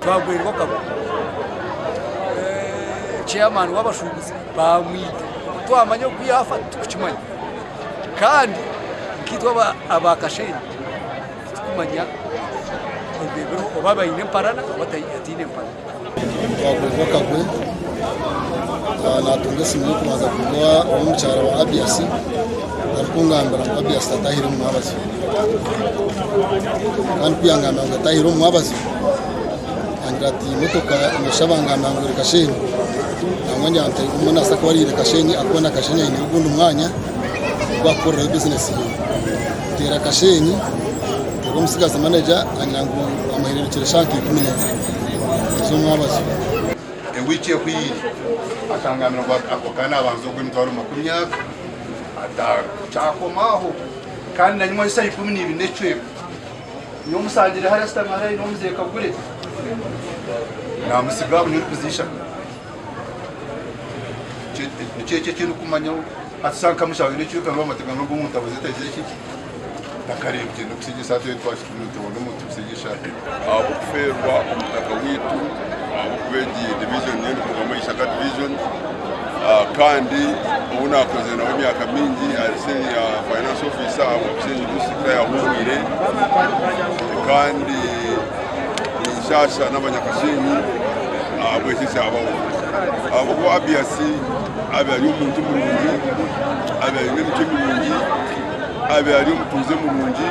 Twagwerwa akagwe chairman w'abashuubuzi baamwita twamanya oku yaafa titukukimanya kandi nkaitwe aba Kashenyi titukumanya ebyo ebiriho oba baine emparana oba bataine emparana. Twagwerwa akagwe natunga esimu y'okubanza kuruga ow'omukyara wa Abiasi arikungambira ngu Abiasi tatahire omu mwabazyo kandi ku yangambira ngu tatahire omu mwabazyo angira ati motoka noshusha bangambira ngu eri Kashenyi nangwa ngira nti obumwe nabaasa kuba ariire Kashenyi ahakuba na Kashenyi aineyo ogundi mwanya ogu arikukorerayo bizinesi ye. Nteera Kashenyi nteera omutsigazi manager angira ngu amuhereerukire shaaha nka 11 ez'omwabazyo. Ewiiki ehweire akangambira ngu ako ka nabanza ogw'emitwaro 50 kyakoma aho kandi na nyimwe shaaha 12 n'ekicweka nyowe musangire hariya ashutami hariya aine omuzeeyi Kagure namusiga aho nyowe ndikuza ishaka nikyo ekyo ekindikumanyaho hati shaaha nka mushanju n'ekicweka ngu amateeka ngu omuntu abuze tagizire ki takareebire n'okusiga esaati ei twakitubona omuntu kusiga esaati. Ahabw'okufeerwa omutaka waitu ahabw'okuba egi division niyo ndikurugamu Ishaka division kandi ou naakozire nawe emyaka mingi ari senior finance officer ahabwa Bushenyi district ayahuumwire kandi ninshaasha n'abanyakashenyi ahabw'eki ekyabaho ahabw'okuba Abias abe ari omuntu murungi abe aine emicwe mirungi abe ari omutuuze murungi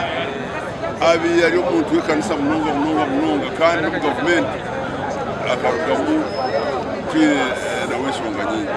Abiy ari omuntu w'ekanisa munonga munonga munonga kandi n'omu gavumenti akarugamu twine nawe enshonga nyingi.